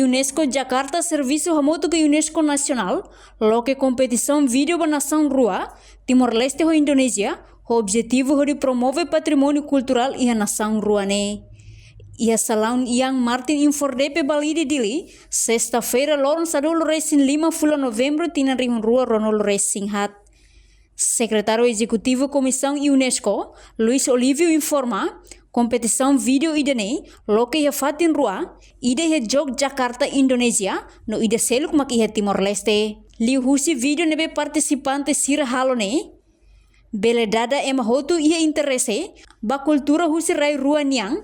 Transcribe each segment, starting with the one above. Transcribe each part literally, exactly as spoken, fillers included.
UNESCO Jakarta servisu hamutuk ho UNESCO Nasionál, loke kompetisaun vídeo ba nasaun rua, Timor-Leste ho Indonézia, ho objetivu hodi promove patrimóniu kulturál iha nasaun rua ne'e. Iha salaun Ian Martin Infordepe Balide Dili, sesta-feira loron sanulu-resin-lima fulan Novembru tinan rihun rua ruanulu-resin-haat. Sekretáriu Ezekutivu Komisaun UNESCO, Luis Olívio informa, kompetisaun vídeo ida-ne'e loke iha fatin rua, ida iha Jogjakarta, Indonézia, no ida seluk mak iha Timor-Leste. Liuhusi vídeo ne'ebé partisipante sira halo ne'e, bele dada ema hotu iha interese ba kultura husi rai rua nian,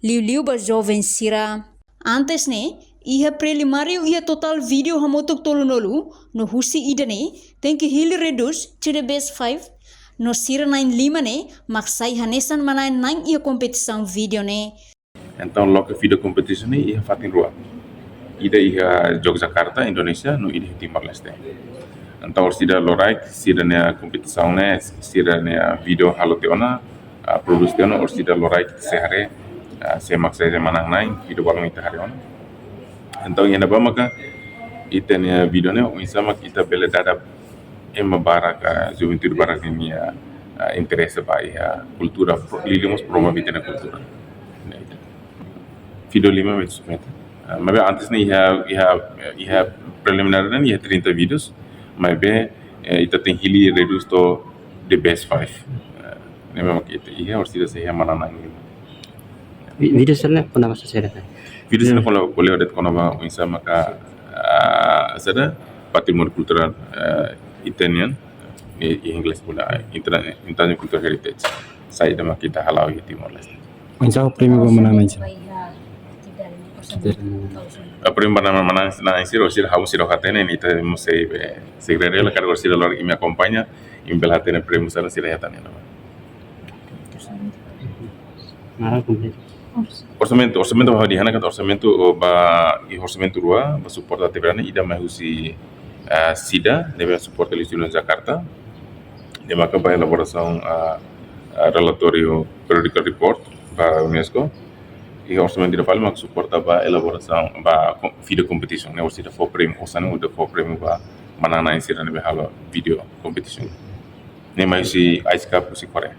liuliu ba joven sira. Antes ne'e, iha preliminariu iha totál vídeo hamutuk tolunulu, no husi ida-ne'e tenke hili reduz to the best five, no sira na'in lima ne'e mak sai hanesan manán-na'in iha kompetisaun vídeo ne'e. Entaun, loke vídeo kompetisaun ne'e iha fatin rua. Ida iha Jogjakarta, Indonézia, no ida iha Timor-Leste. Entaun, orsida loraik, sira-nia kompetisaun ne'e, sira-nia vídeo halo tiha ona, ah, produs tiha ona, orsida loraik ita sei haree, ah, sé mak sai manán-na'in, vídeo balun ita haree ona. Entaun, iha ne'ebá maka ita-nia vídeo ne'e, oinsá mak ita bele dada ema barak, ah, juventude barak ninia, ah, interese ba iha kultura, pro-, liuliu mós promove ita-nia kultura. Ne'e ida. Vídeo lima mak submete. Ah, maibé antes ne'e iha, iha, iha preliminariu ne'e iha trinta vídeos, maibé, eh, ita tenke hili reduz to'o the best five. Ah, ne'e mak ita iha, orsida sai iha manán-na'in. Vi-, vídeo sira-ne'e kona-ba saida? Vídeo sira-ne'e kona-, ko'alia de'it kona-ba oinsá maka, ah, saida, patrimóniu kulturál, ah, ita-nian, i, i inglés pula, ah, intra-, intangible cultural heritage. Saida mak ita hala'o iha Timor-Leste. Oinsá prémiu ba manán-na'in sira? Ah, prémiu ba manán-na'in sira, orsida ha'u seidauk hatene, ita mós sei be, sei rere la, karik orsida loraik imi akompaña, imi bele hatene prémiu sira, sira hatene. Naran kompletu. Orsamentu, orsamentu ba hodi hana kan orsamentu, oh, ba, iha orsamentu rua, ba suporta atividade ne'e, ida mai husi, ah, SIDA, ne'ebé suporta liuhusi Jakarta, ne'e maka ba elaborasaun, ah, ah, relatóriu periodical report ba UNESCO. Iha orsamentu ida fali mak suporta ba elaborasaun, ba ko-, vídeo competition, ne'e orsida fó prémiu, osan ne'e ida fó prémiu ba manán-na'in sira ne'ebé halo vídeo competition. Ne'e mai husi Ice Cup husi Koreia.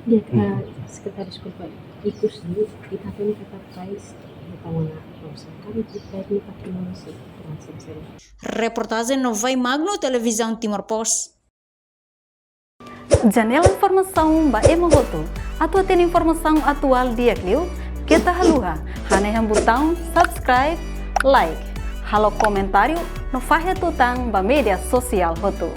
Di'ak, eh, Sekretáriu, deskulpa, ikus dulu, ita hatene katak país, ita mana, Rosa, kan, ita ini patrimóniu sira, Fransa, misalnya. Reportajen Novai Magno, Televizaun Timor Post. Janela informasaun ba ema hotu. Atu hatene informasaun atuál di'ak liu, keta haluha hanehan butaun subscribe, like, halo komentáriu, no fahe tutan ba média sosiál hotu.